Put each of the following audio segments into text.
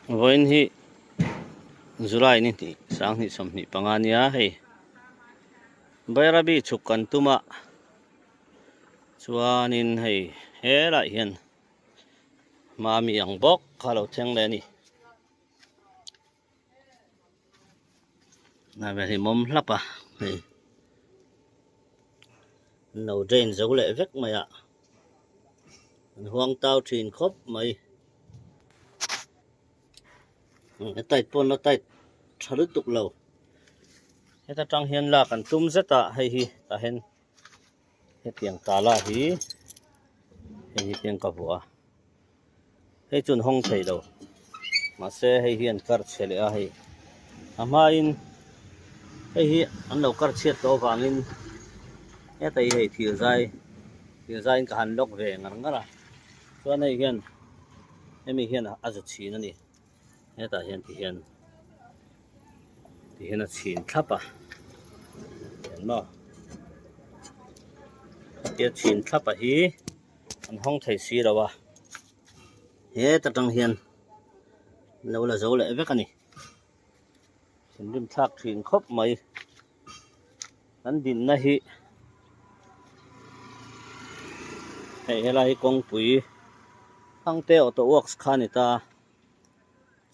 Vawiin hi July ni hnih 2025 nia hei Bairabi chhuk kan tum a chuanin hei helaiah hian hmami ang bawk kha a lo thleng leh a ni. A vel hi mawm hlap a hei an lo drain zo leh vek mai a an huang tau thin khawp mai a tight pawh an la tight tha lutuk lo heta tang hian lak an tum zet a hei hi tah hian hetiang tala hi hei hi tiang ka vuah a. Hei chu an hawng thei lo mahse hei hi an kar chhe leh a hei a hmain hei hi an lo kar chhiat tawh avangin heta hi hei thir zai thir zaiin ka han lock ve ngar ngar a chuan hei hian hemi hian a za chhin a ni hetah hian ti hian ti hian a chhin thlap a engmaw hetia chhin thlap a hi. An hawng thei si lo a, heta tang hian an lo la zo leh vek a ni. Thinrim thlak thin khawp mai. Kan dinna hi hei helai hi kawngpui Thangte Auto Works kha a ni ta.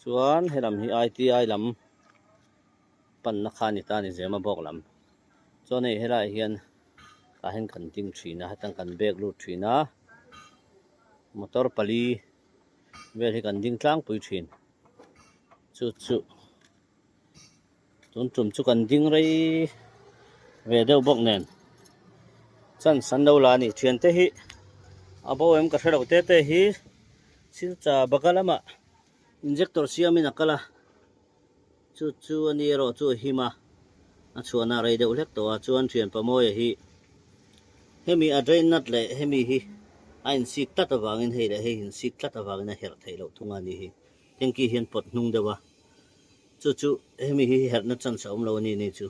Chuan helam hi ITI lam panna kha a ni ta a ni Zema bawk lam. Chuan hei helaiah hian tah hian kan ding thin a hetiang kan bag lut thin a motor pali vel hi kan ding tlangpui thin chu chu tun tum chu kan ding rei ve deuh bawk nen chance an lo la a ni thiante hi a bo em ka hre lo te te hi silchar baga lamah injector siamin a kal a. Chu chu a ni erawh chu a him a, a chhuahna a rei deuh hlek tawh a, chuan thian Pamawia hi hemi a drain nut leh hemi hi a insik tlat avangin hei leh hei insik tlat avangin a herh theih loh thung a ni hi. Tanky hian pawt hnung deuh a, chu chu hemi hi herhna chance a awm lo a ni ni chu.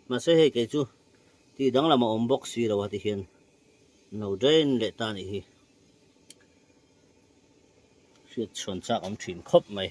Mahse hei kei chu tih danglam a awm bawk si lo a ti hian lo drain leh ta a nih hi. Hriat chhuan chak awm thin khawp mai.